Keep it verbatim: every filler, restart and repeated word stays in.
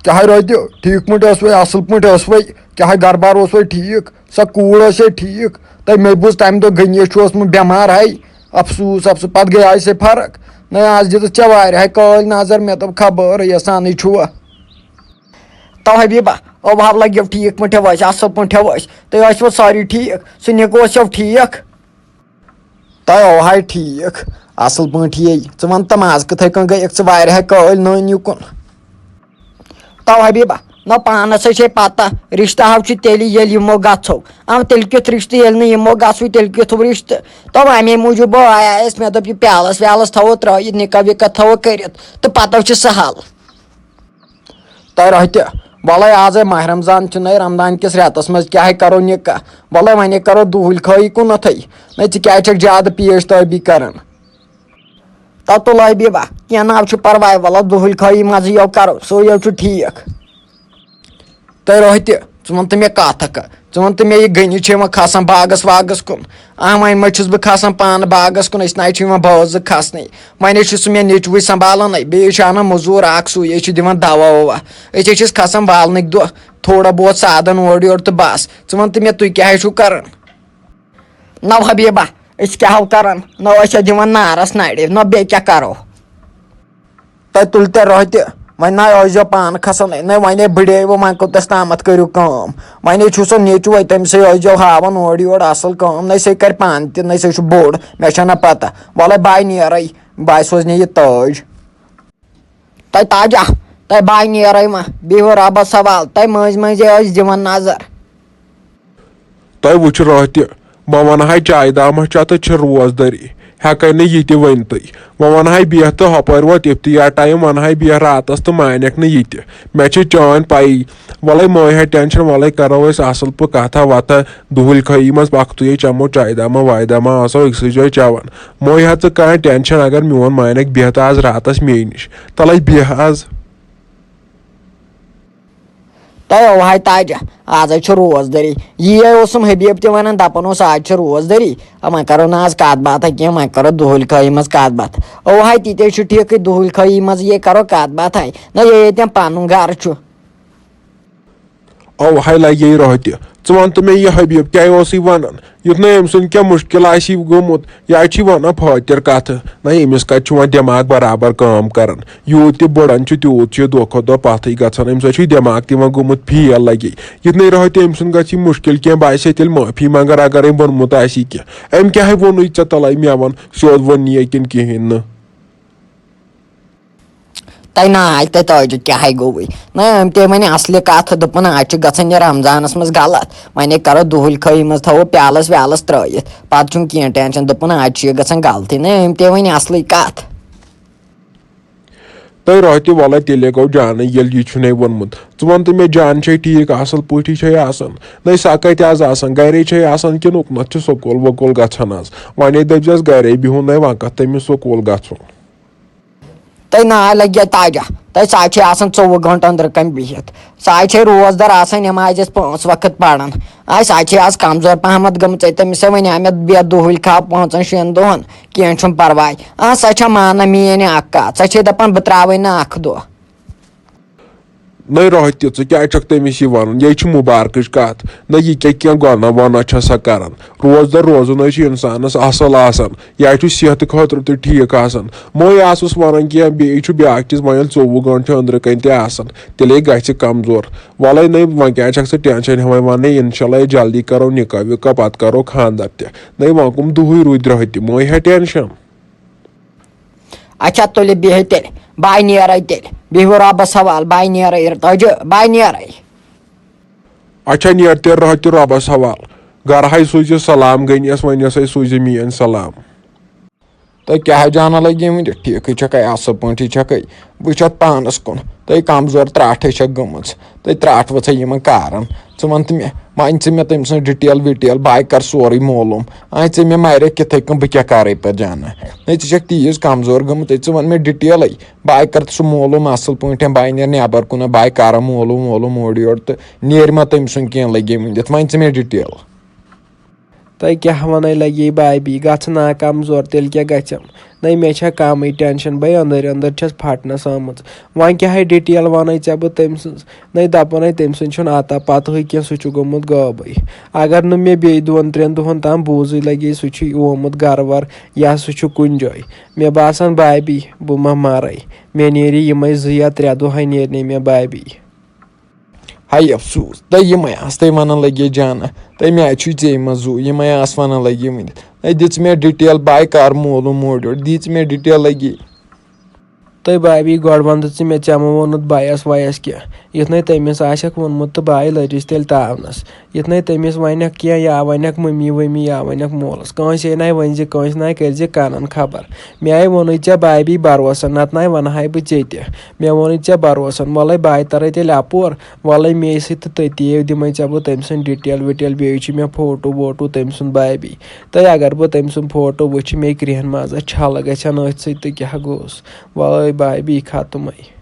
کیٛاہ ہے روتہِ، ٹھیٖک پٲٹھۍ ٲسوَے، اَصٕل پٲٹھۍ ٲسوَے؟ کیٛاہ ہے گرٕ بار اوسوَے ٹھیٖک؟ سۄ کوٗر ٲسے ٹھیٖک؟ تۄہہِ مےٚ بوٗز تَمہِ دۄہ غنیَس چھُ اوسمُت بٮ۪مار ہے۔ افسوٗس، افسوٗس، پَتہٕ گٔیے سۄ فرق۔ نہ، آز دِژٕس ژےٚ واریاہَے کٲلۍ نظر، مےٚ دوٚپ خبر یَژھانٕے چھُوا۔ تو حبیبہ، او بہٕ لَگیو ٹھیٖک پٲٹھۍ ٲسۍ، اَصٕل پٲٹھۍ ٲسۍ۔ تُہۍ ٲسوٕ سٲری ٹھیٖک؟ سُہ نِکہٕ اوسو ٹھیٖک؟ تۄہہِ اوہاے ٹھیٖک، اَصٕل پٲٹھۍ یے۔ ژٕ وَن تہٕ منٛزٕ کِتھَے کٔنۍ گٔیَکھ ژٕ واریاہ کٲلۍ نٲنۍ یُکُن؟ تو حبیبہ، نہ پانَس ہے چھے پَتہ، رِشتہٕ ہاو چھُ تیٚلہِ ییٚلہِ یِمو گژھو۔ اَو تیٚلہِ کیُتھ رِشتہٕ ییٚلہِ نہٕ یِمو گژھوٕے تیٚلہِ کیُتھ ہُہ رِشتہٕ؟ تو اَمے موٗجوٗب بہٕ آیایَس، مےٚ دوٚپ یہِ پیالَس ویالَس تھاوو ترٛٲیِتھ، نِکاح وِکاح تھاوو کٔرِتھ تہٕ پَتہٕ چھِ سہل۔ تۄہہِ رۄہہِ تہِ، وَلَے آزَے ماہِ رمضان چھُ، نَے رمضان کِس رٮ۪تَس منٛز کیٛاہ ہے کَرو نِکاح؟ وَلَے وۄنۍ کَرو دُہٕلۍ خٲہی کُنَتھٕے۔ نَے ژٕ کیٛازِ چھَکھ زیادٕ پیش تٲبی کَران؟ تَتُل حبیبہ، کینٛہہ نہ حظ چھُ پَرواے، وَلہٕ دُہٕلۍ خٲہی منٛزٕے یو کَرو، سُے حظ چھُ ٹھیٖک۔ تۄہہِ رۄہہِ تہِ، ژٕ وَن تہٕ مےٚ کَتھ اَکھ۔ ژٕ وَن تہٕ مےٚ، یہِ غنی چھِ یِوان کھَسان باغَس واغَس کُن؟ آ، وۄنۍ ما چھُس بہٕ کھَسان پانہٕ باغَس کُن؟ أسۍ نہ حظ چھِ یِوان بٲژ زٕ کھَسنَے۔ وۄنۍ حظ چھُ سُہ مےٚ نیٚچوٕے سنٛبھالان، بیٚیہِ حظ چھُ اَنان مٔزوٗر اَکھ، سُے حظ چھُ دِوان دَوا وَوا۔ أسۍ حظ چھِس کھَسان والنٕکۍ دۄہ، تھوڑا بہت سادَن اورٕ یورٕ تہٕ بَس۔ ژٕ وَن تہٕ مےٚ، تُہۍ کیٛاہ حظ چھُو کَران؟ نو حبیبہ، أسۍ کیٛاہ ہو کران؟ نہ ٲسۍ دِوان نارس نرِ، نہ بیٚیہِ کیٛاہ کرو؟ تۄہہِ تُلہِ تۄہہِ رۄہہِ تہِ، وۄنۍ نہ ٲسۍزیو پانہٕ کھسان، نہ وۄنۍ ہے بٕڈے وۄنۍ، وۄنۍ کوٚت تامَتھ کٔرِو کٲم؟ وۄنۍ ہے چھُ سُہ نیٚچوٗ، وۄنۍ تٔمِسٕے ٲسۍزیو ہاوان اورٕ یورٕ اَصٕل کٲم، نہ سُہ کَرِ پانہٕ تہِ، نہ سُہ چھُ بوٚڑ، مےٚ چھَنہ پَتہ۔ وَلَے بہٕ نیرَے، بہٕ سوزنہِ یہِ تٲج۔ تۄہہِ تاجہ، تۄہہِ بہٕ نیرے وۄنۍ، بِہِو رۄبس حوال، تۄہہِ مٔنٛزۍ مٔنٛزۍ ٲسۍ دِوان نظر۔ تۄہہِ وٕچھِو راتھ تہِ، بہٕ وَنہٕ ہا چایہِ دامہ چٮ۪تھ تہٕ چھِ روزدٔری، ہٮ۪کَے نہٕ یہِ تہِ ؤنۍتٕے۔ بہٕ وَنہٕ ہا بیٚہہ تہٕ ہۄپٲرۍ ووت اِفتِیار ٹایم، وَنہٕ ہا بیٚہہ راتَس تہٕ مانٮ۪کھ نہٕ یہِ تہِ۔ مےٚ چھِ چٲنۍ پَیی۔ وَلَے مہٕ ہےٚ ٹٮ۪نشَن، وَلَے کَرو أسۍ اَصٕل پٲٹھۍ کَتھا وَتھا، دُہٕلۍ خٲہی منٛز وقتٕے چٮ۪مو چایہِ دامہ وایہِ دامہ، آسو أکسٕے جایہِ چٮ۪وان۔ مہٕ ہےٚ ژٕ کانٛہہ ٹٮ۪نشَن، اگر میون مانٮ۪کھ بیٚہہ تہٕ آز راتَس مے نِش۔ تَلَے بیٚہہ آز۔ تۄہہِ اوہاے تاجہ، آز حظ چھُ روزدٔری۔ یی اوسُم حبیب تہِ وَنان، دَپان اوس، آز چھِ روزدٔری، وۄنۍ کَرو نہٕ آز کَتھ باتھا کینٛہہ، وۄنۍ کَرو دُہٕلۍ خٲہی منٛز کَتھ باتھ۔ اوہاے، تہِ تہِ چھُ ٹھیٖکٕے، دُہٕلۍ خٲہی منٛز یے کَرو کَتھ باتھا۔ نہ، یے ییٚتٮ۪ن پَنُن گَرٕ چھُ۔ اوہاے لگے رۄہہ تہِ۔ ژٕ وَن تہٕ مےٚ، یہِ حبیب کیٛاہ اوسُے وَنان؟ یُتھ نہٕ أمۍ سُنٛد کینٛہہ مُشکِل آسی گوٚمُت، یہِ حظ چھی وَنان فٲطر کَتھٕ۔ نہ، أمِس کَتہِ چھُ وۄنۍ دٮ۪ماغ برابر کٲم کَران؟ یوٗت تہِ بٕڑان چھُ، تیوٗت چھُ یہِ دۄہ کھۄتہٕ دۄہ پَتھٕے گژھان۔ أمِس حظ چھُ دٮ۪ماغ تہِ وۄنۍ گوٚمُت فیل لگے۔ یُتھ نہٕ رۄہہ تہِ أمۍ سُنٛد گژھِ یہِ مُشکِل کینٛہہ، بہٕ آسہِ ہے تیٚلہِ معٲفی منٛگان، اگر أمۍ ووٚنمُت آسی کینٛہہ۔ أمۍ کیٛاہ ہے ووٚنُے ژےٚ؟ تَلَے مےٚ وَن، سیوٚد ووٚن نہٕ یہِ کِنہٕ کِہیٖنۍ نہٕ۔ تۄہہِ نہ آے تۄہہِ تٲجُک کیٛاہ ہے گوٚوُے؟ نہ، أمۍ تہِ وَنہِ اَصلہِ کَتھ، دوٚپُن، آز چھُ گژھان یہِ رمضانَس منٛز غلط، وۄنۍ ہے کَرو دُہٕلۍ خٲہی منٛز، تھاوو پیالَس ویالَس ترٛٲیِتھ، پَتہٕ چھُنہٕ کینٛہہ ٹٮ۪نشَن، دوٚپُن، آز چھُ یہِ گژھان غلطٕے۔ نہ، أمۍ تہِ وَنہِ اَصلٕے کَتھ۔ تۄہہِ رۄہہ تہِ، وَلَے تیٚلے گوٚو جانٕے، ییٚلہِ یہِ چھُنَے ووٚنمُت۔ ژٕ وَن تہٕ مےٚ، جان چھے ٹھیٖک، اَصٕل پٲٹھی چھے آسان؟ نہ، سۄ کَتہِ آز آسان، گَرے چھے آسان کِنہٕ اُکنَتھ چھِ سکوٗل وکوٗل گژھان آز؟ وۄنۍ ہے دٔپزٮ۪س گَرے بِہُن، نَے وۄنۍ کَتھ تٔمِس سکوٗل گژھُن؟ تۄہہِ نہ لگہِ تاجہ، تۄہہِ سا چھِ آسان ژوٚوُہ گٲنٛٹہٕ أنٛدرٕ کَنۍ بِہِتھ۔ سا چھے روزدار آسان، نٮ۪مازِ ٲسۍ پانٛژھ وقت پَران۔ آ، سا چھے آز کمزور پہمتھ گٔمٕژ، تٔمِس ہے وۄنۍ آمٮ۪د بیٚیہِ دُہٕلۍ کھا پانٛژَن شٮ۪ن دۄہَن، کینٛہہ چھُنہٕ پَرواے۔ آ، سۄ چھےٚ مانان میٛٲنۍ اَکھ کَتھ، سۄ چھے دَپان بہٕ ترٛاوَے نہٕ اَکھ دۄہ۔ نَے رۄہہ تہِ، ژٕ کیٛازِ چھَکھ تٔمِس یہِ وَنُن؟ یہِ چھِ مُبارکٕچ کَتھ۔ نہ، یہِ کیٛاہ کینٛہہ گۄناہ وۄناہ چھےٚ سۄ کَران؟ روزدار روزُن حظ چھُ اِنسانَس اَصٕل آسان۔ یہِ حظ چھُ صحتہٕ خٲطرٕ تہِ ٹھیٖک آسان۔ مٔنٛزۍ آسُس وَنان کینٛہہ، بیٚیہِ چھُ بیٛاکھ چیٖز، وۄنۍ ییٚلہِ ژوٚوُہ گٲنٛٹہٕ چھُ أنٛدرٕ کَنۍ تہِ آسان، تیٚلے گژھِ کمزور۔ وَلَے نَے، وۄنۍ کیٛازِ چھَکھ ژٕ ٹٮ۪نشَن ہٮ۪وان؟ وَنَے اِنشاء اللہ جلدی کَرو نِکاح وِکاح، پَتہٕ کَرو خانٛدر تہِ۔ نَے، وۄنۍ کٕم دُہٕے روٗدۍ درٛٲتۍ تہِ، مٔنٛزۍ ہےٚ ٹٮ۪نشَن۔ اچھا، تُلِو بِہِو تیٚلہِ، بہٕ نیرَے تیٚلہِ، بِہِو رۄبَس حوال، بہٕ نیرَے، تٲجہِ، بہٕ نیرَے۔ اچھا، نیر تیٚلہِ رۄہہ تہِ رۄبَس حوال۔ گرٕ ہاے سوٗزِ سلام، غنیَس وَنیسَے سوٗزِ میٲنۍ سلام۔ تۄہہِ کیٛاہ جانہ لگے وٕنہِ؟ ٹھیٖکٕے چھکھے، اَصٕل پٲٹھی چھکھے؟ وٕچھ اَتھ پانَس کُن، تۄہہِ کمزور ترٛاٹھے چھکھ گٔمٕژ۔ تۄہہِ ترٛاٹھ ؤژھے یِمن کارن۔ ژٕ وَن تہٕ مےٚ، وۄنۍ ژٕ مےٚ تٔمۍ سٕنٛز ڈِٹیل وِٹیل، بہٕ ہا کَرٕ سورُے معلوٗم۔ آے ژےٚ مےٚ مارے کِتھَے کٔنۍ، بہٕ کیٛاہ کَرَے پَتہٕ جانہ؟ ہے، ژٕ چھکھ تیٖژ کمزور گٔمٕژ، ہے، ژٕ وَن مےٚ ڈِٹیلٕے۔ بہٕ ہا کَرٕ سُہ معلوٗم اَصٕل پٲٹھۍ، بہٕ ہا نیرٕ نٮ۪بر کُن، بہٕ ہا کَرٕ معلوٗم وولوٗم اورٕ یورٕ تہٕ نیرِ ما تٔمۍ سُنٛد کینٛہہ لگے ؤنِتھ۔ وۄنۍ ژٕ مےٚ ڈِٹیل۔ تۄہہِ کیٛاہ وَنَے لَگے بابی، گژھٕ ناکام زور، تیٚلہِ کیٛاہ گژھٮ۪م؟ نَے مےٚ چھا کَمٕے ٹٮ۪نشَن، بَے أنٛدٕرۍ أنٛدٕرۍ چھَس پھَٹنَس آمٕژ۔ وۄنۍ کیٛاہ ہے ڈِٹیل وَنَے ژےٚ بہٕ تٔمۍ سٕنٛز؟ نَے دَپَن ہے تٔمۍ سٕنٛز چھُنہٕ عطا پَتہٕے کینٛہہ، سُہ چھُ گوٚمُت غٲبٕے۔ اگر نہٕ مےٚ بیٚیہِ دۄن ترٛٮ۪ن دۄہَن تام بوٗزٕے لَگے سُہ چھُے آمُت گَرٕ وَر یا سُہ چھُ کُنہِ جایہِ۔ مےٚ باسان بابی، بہٕ ما مَرَے؟ مےٚ نیرِ یِمَے زٕ یا ترٛےٚ دۄہَے نیرِ نَے مےٚ بابی۔ ہاے افسوس، تہٕ یِمے آسہٕ تۄہہِ وَنان لٔگِتھ جانہ، تہٕ مےٚ چھُے ژےٚ منٛز زُو، یِمے آسہٕ وَنان لٔگِتھ ؤنِتھ۔ ہے، دِژ مےٚ ڈِٹیل، بہٕ کَر مولوٗ موڈ یورٕ، دِژ مےٚ ڈِٹیل لٔگِتھ۔ تہٕ بابی، گۄڈٕ وَن تہٕ ژٕ مےٚ، ژےٚ مہ ووٚنُتھ بایَس وایَس کینٛہہ، یُتھ نَے تٔمِس آسٮ۪کھ ووٚنمُت تہٕ بایہِ لٔجِس تیٚلہِ تاونَس۔ یُتھ نَے تٔمِس وَنٮ۪کھ کینٛہہ، یا وَنٮ۪کھ مٔمی ؤمی، یا وَنٮ۪کھ مولَس، کٲنٛسے نَے ؤنۍ زِ، کٲنٛسہِ نَے کٔرۍ زِ کَنَن خبر۔ مےٚ آے ووٚنُے ژےٚ بابی بروسَن، نَتہٕ نَے وَنہٕ ہاے بہٕ ژےٚ تہِ۔ مےٚ ووٚنُے ژےٚ بروسَن، وَلَے بہٕ آے تَرَے تیٚلہِ اَپور، وَلَے مے سۭتۍ تہٕ تٔتی دِمَے ژےٚ بہٕ تٔمۍ سٕنٛز ڈِٹیل وِٹیل، بیٚیہِ چھُ مےٚ فوٹو ووٹو تٔمۍ سُنٛد بابی۔ تہٕ اگر بہٕ تٔمۍ سُنٛد فوٹو وٕچھِ، مے کرٛیٚہن منٛز چھَلہٕ گژھن أتھۍ سۭتۍ تہٕ کیٛاہ گوٚوس؟ وَلَے بابی ختمٕے۔